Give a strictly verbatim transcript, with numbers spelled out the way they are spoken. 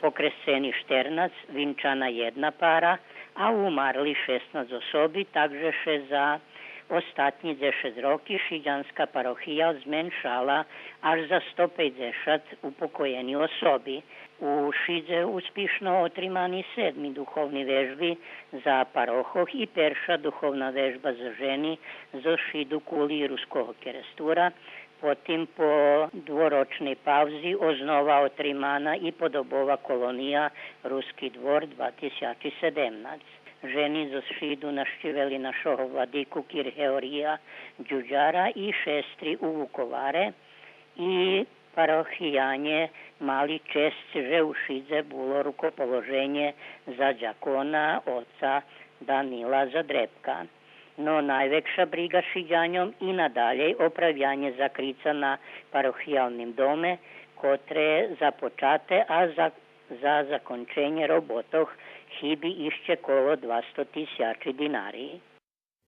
покресцени штернац, винчана єдна пара, а умарли шеснац особи, так же ше за остатнї дзешец роки шидянска парохия зменшала аж за сто пейдзешат упокоєни особи. У Шидзе успишно отримани седми духовни вежби за парохох и перша духовна вежба за жени зоз Шиду кули Руского Керестура, потим по дворочней паузи ознова отримана и подобова колония Руски двор два тисячи седемнац. Жени зоз Шиду нащивели нашого владику кир Георгия Дюдяра и шестри у Вуковаре, и парохиянє мали чесц же у Шидзе було рукоположенє за дякона оца Данила Задрепка. Но найвекша бриґа Шидяньом и надалєй оправянє закрица на парохиялним доме, котре започате, а за, за законченє роботох хиби ище коло двасто тисячи динари.